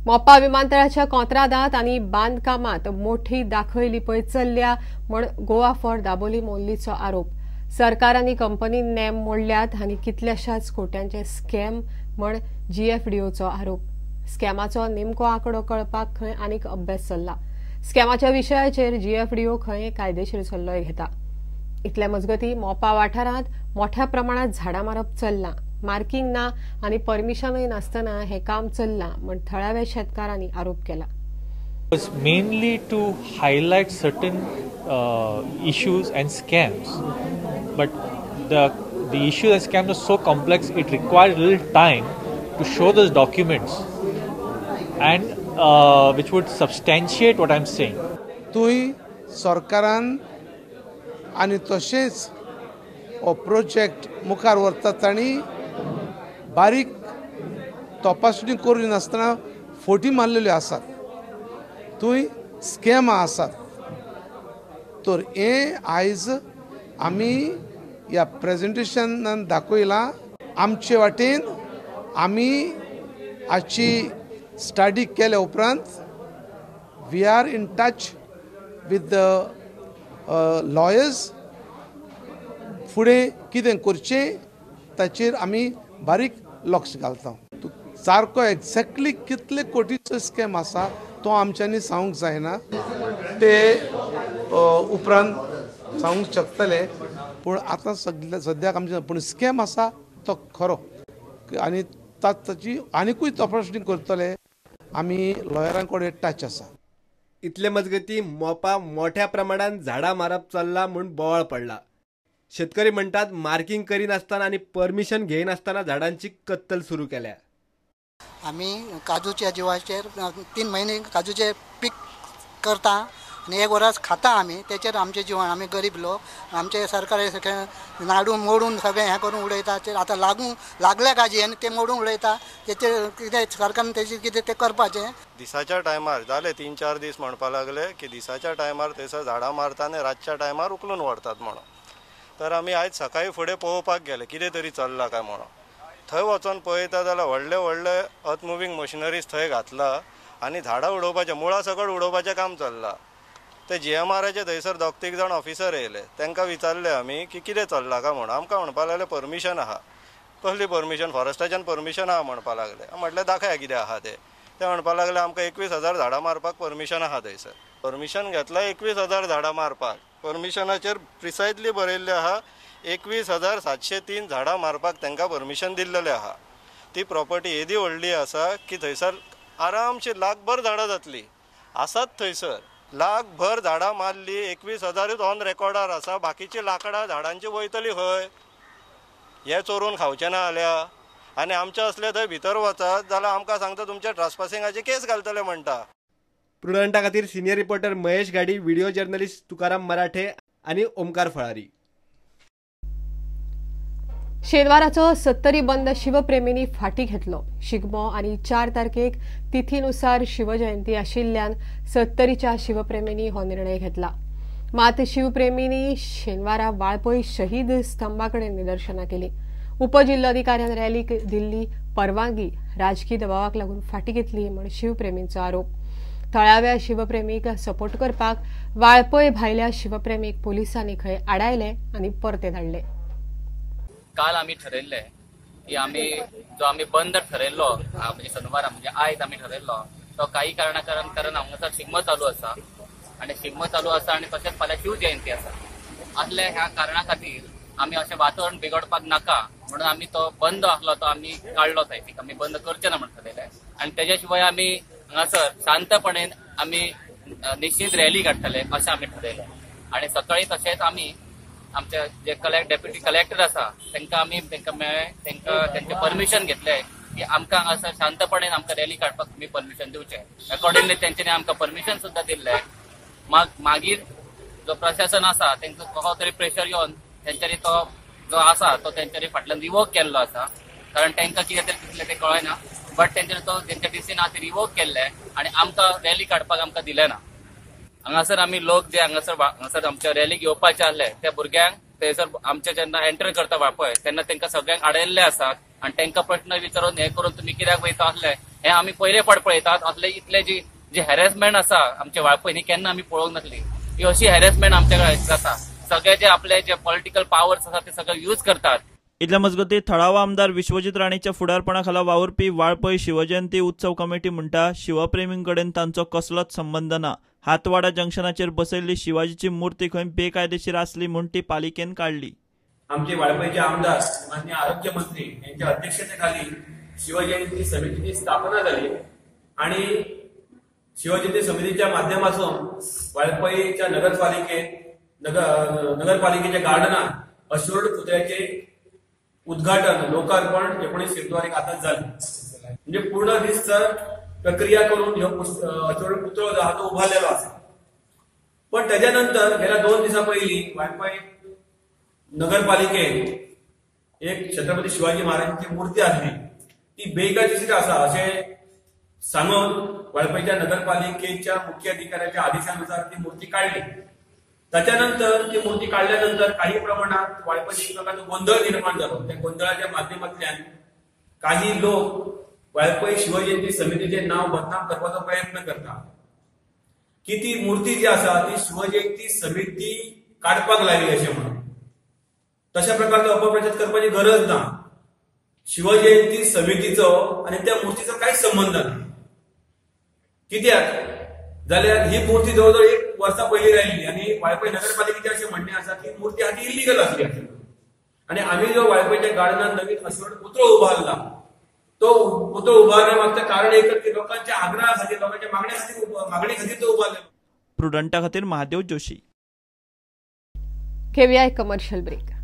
मोपा विमानतळाच्या कोंत्रादांत आनी बांदकामांत मोठी दाखय लिपय चल्ल्या म्हण गोवा फॉर दाबोली मोल्लीचो आरोप. सरकार आनी कंपनीन नेम मोडल्यात आनी कितल्याशाच कोट्यांचे स्कॅम म्हण जीएफडीओचो आरोप. स्कॅमाचो नेमको आंकडो कळपाक खंय आनीक अभ्यास चल्ला. स्कॅमाच्या विशयाचेर जीएफडीओ खंय कायदेशीर सल्लोय घेता. इतल्या मजगती मोपा वाठारांत मोठ्या प्रमाणात झाडां मारप चल्लां. मार्किंग ना आनी परमिशनूय नासतना हे काम चल्लां म्हण थळाव्या शेतकारांनी आरोप केला. Was mainly to highlight certain issues and scams, but the issues and scams are so complex it required a little time to show those documents and which would substantiate what I'm saying. तुय सरकारान आनी तशेंच हो project मुखार व्हरता तांणी बारीक तपासणी करून नासतना फोटी मारलेल्यो आसात, थंय स्कॅमां आसात. तर हें आयज आमी ह्या प्रेजेंटेशनान दाखयलां. आमचे वाटेन आमी आजची स्टडी केल्या उपरांत we are in touch with the lawyers. फुडें कितें करचें ताचेर आमी बारीक लक्ष घालता. सारको एक्झॅक्टली कितले कोटीचो स्कॅम आसा तो आमच्यांनी सांगूंक जायना, ते उपरांत सांगूंक शकतले. पूण आतां सगळे सद्याक आमचे पूण स्कॅम आसा तो खरो आनी ताची आनिकूय तपासणी करतले. आमी लॉयरां कडेन टच आसा. इतले मजगती मोपा मोठ्या प्रमाणात झाडां मारप चल्ला म्हूण बोवाळ पडला. शेतकरी म्हणटात मार्किंग करिनासतना आनी परमिशन घेयनासतना झाडांची कत्तल सुरू केल्या. आमी काजूच्या जिवाचेर 3 म्हयने काजूचे पीक करता आनी 1 वरस खाता आमी, तेचेर आमचें जिवन. आमी गरीब लोक, आमचे सरकार सगळें नाडून मोडून सगळें हें करून उडयता. आतां लागल्या काजी आनी ते मोडून उडयता. तेचेर कितें सरकारान तेचेर कितें तें करपाचें. दिसाच्या टायमार जाले 3-4 दीस म्हणपाक लागले की दिसाच्या टायमार थंयसर झाडां मारता आनी रातच्या टायमार उखलून व्हरतात म्हणून. तर आमी आयज सकाळीं फुडें पळोवपाक गेले कितें तरी चल्लां काय म्हणून. थंय वचोन पळयता जाल्यार व्हडले व्हडले अर्थ मुवींग मशिनरीज थंय घातला आनी झाडां उडोवपाचें मुळां सकट उडोवपाचें काम चल्लां. ते जीएमआराचे थंयसर 2-3 जाण ऑफिसर येयले, तांकां विचारले आमी की कितें चल्लां काय म्हणून. आमकां म्हणपाक लागले परमिशन आहा. कसली परमिशन? फॉरेस्टाच्यान परमिशन आहा म्हणपाक लागले. म्हटलें दाखया कितें आहा तें. ते म्हणपाक लागले आमकां 21,000 झाडां मारपाक परमिशन आहा. थंयसर परमिशन घेतलां 21,000 झाडां मारपाक. परमिशनाचेर प्रिसायजली बरयल्लें आहा 21,703 झाडां मारपाक तांकां परमिशन दिल्लेलें आहा. ती प्रॉपर्टी येदी व्हडली आसा की थंयसर आरामशी लाखभर झाडां जातली आसात. थंयसर लाखभर झाडां मारली, 21,000 ऑन रेकॉर्डार आसा. बाकीची लाकडां झाडांची वयतली खंय? हे चोरून खावचे ना जाल्यार. आनी आमचे असले थंय भितर वचत जाल्यार आमकां सांगता तुमच्या ट्रासपासिंगाची केस घालतले म्हणटा. प्रुडंटा खातीर senior reporter Mahesh Ghadi, video journalist Tukaram Marathe आनी ओमकार फळारी. शेनवाराचो सत्तरी बंद शिवप्रेमींनी फाटी घेतलो. शिगमो आनी 4 तारखेक तिथीनुसार शिवजयंती आशिल्ल्यान सत्तरीच्या शिवप्रेमींनी हो निर्णय घेतला. मात शिवप्रेमींनी शेनवारा वाळपय शहीद स्तंभा कडेन निदर्शनां केली. उपजिल्लोधिकाऱ्यान रॅलीक दिल्ली परवानगी राजकी दबावाक लागून फाटी घेतली म्हण शिवप्रेमींचो आरोप. थळाव्या शिवप्रेमीक सपोर्ट करपाक वाळपय भायल्या शिवप्रेमीक पोलिसांनी खंय आडायले आनी परते धाडले. काल आमी ठरयल्ले की आमी जो आमी बंद ठरयल्लो म्हणजे शनिवारा म्हणजे आयज आमी ठरयल्लो तो काही कारणा कारण हांगासर शिगमो चालू आसा आनी शिगमो चालू आसा आनी तशेंच फाल्यां शिव जयंती आसा. असल्या ह्या कारणा खातीर आमी अशें वातावरण बिगडपाक नाका म्हणून आमी तो बंद आसलो तो आमी काडलो सायडीक, आमी बंद करचे ना म्हण ठरयलें. आनी तेज्या शिवाय आमी हांगासर शांतपणेन आमी निश्चित रॅली काडटले अशें आमी ठरयलें. आनी सकाळी तशेंच आमी आमचे जे डेप्युटी कलेक्टर आसा तांकां आमी तांकां मेळ्ळे, तांकां तेंचें परमिशन घेतलें की आमकां हांगासर शांतपणेन आमकां रॅली काडपाक तुमी परमिशन दिवचें. अकॉर्डिंगली तेंच्यांनी आमकां परमिशन सुद्दां दिल्लें. मागीर जो प्रशासन आसा तेंचो कसो तरी प्रेशर येवन तेंच्यांनी तो जो आसा तो तेंच्यांनी फाटल्यान रिवोक केल्लो आसा. कारण तांकां कितें तरी दिसलें तें कळना, बट तेंच्यांनी तो तेंच्या डिसीन आसा ते रिवोक केल्ले आनी आमकां रॅली काडपाक आमकां दिलें ना. हांगासर आमी लोक जे हांगासर आमच्या रॅलीक येवपाचे आसले त्या भुरग्यांक थंयसर आमचे जेन्ना एंटर करता वाळपय तेन्ना तांकां सगळ्यांक आडयल्ले आसात आनी तांकां प्रश्न विचारून हें करून तुमी कित्याक वयता आसले हे आमी पयले फावट पळयतात. असले इतले जी जी हॅरेसमेंट आसा आमच्या वाळपय न्ही केन्ना आमी पळोवंक नासली. ही अशी हॅरेसमेंट आमच्या कडेन जाता. सगळे जे आपले जे पॉलिटिकल पावर्स आसा ते सगळे यूज करतात. इतल्या मजगती थळावा आमदार विश्वजीत राणेच्या फुडारपणाखाला वावुरपी वाळपय शिवजयंती उत्सव कमिटी म्हणटा शिवप्रेमींकडेन तांचो कसलोच संबंद ना. हातवाडा जंक्शनाचेर बसयल्ली शिवाजीची मूर्ती खंय बेकायदेशीर आसली म्हूण ती पालिकेन काडली. आमचे वाळपयचे आमदार माननीय आरोग्य मंत्री यांच्या अध्यक्षतेखाली शिवजयंती समितीची स्थापना झाली आणि शिवजयंती समितीच्या माध्यमातून वाळपईच्या नगरपालिकेच्या गार्डनात अश्वरूढ पुतळ्याचे उद्घाटन लोकार्पण 19 फेब्रुवारीक आताच झाले. म्हणजे पूर्ण रितसर प्रक्रिया करून ह्यो अश्वरूढ पुतळो जो आहा तो उभारलेलो आसा. पण त्याच्या नंतर गेल्या 2 दिसां पयलीं वाळपय नगरपालिकेन एक छत्रपती शिवाजी महाराजांची मूर्ती आसली ती बेकायदेशीर आसा अशें सांगून वाळपयच्या नगरपालिकेच्या मुख्य अधिकाऱ्याच्या आदेशानुसार ती मूर्ती काडली. त्याच्यानंतर ती मूर्ती काढल्यानंतर काही प्रमाणात वाळपय एक प्रकारचो गोंधळ निर्माण जालो. त्या गोंधळाच्या माध्यमांतल्यान काही लोक वाळपय शिवजयंती समितीचे नाव बदनाम करपाचो प्रयत्न करता की ती मूर्ती जी आसा ती शिवजयंती समिती काडपाक लायली अशें म्हणून. तशा प्रकारचो अपप्रचार करपाची गरज ना. शिवजयंती समितीचो आनी त्या मूर्तीचो कांयच संबंद ना. कित्याक जाल्यार ही मूर्ती जवळ जवळ 1 वर्सा पयलीं लायिल्ली आनी वाळपय नगरपालिकेचें अशें म्हणणें आसा की मूर्ती आदी इल्लीगल आसली आनी आमी जो वाळपयच्या गार्डनान नवीन अश्वरूढ पुतळो उबारला तो पुतळो उबारण्या मागचें कारण एकच की लोकांच्या आग्रहा खातीर, लोकांच्या मागणे खातीर तो उबारलेलो. प्रुडंटा खातीर महादेव जोशी. घेऊया एक कमर्शियल ब्रेक.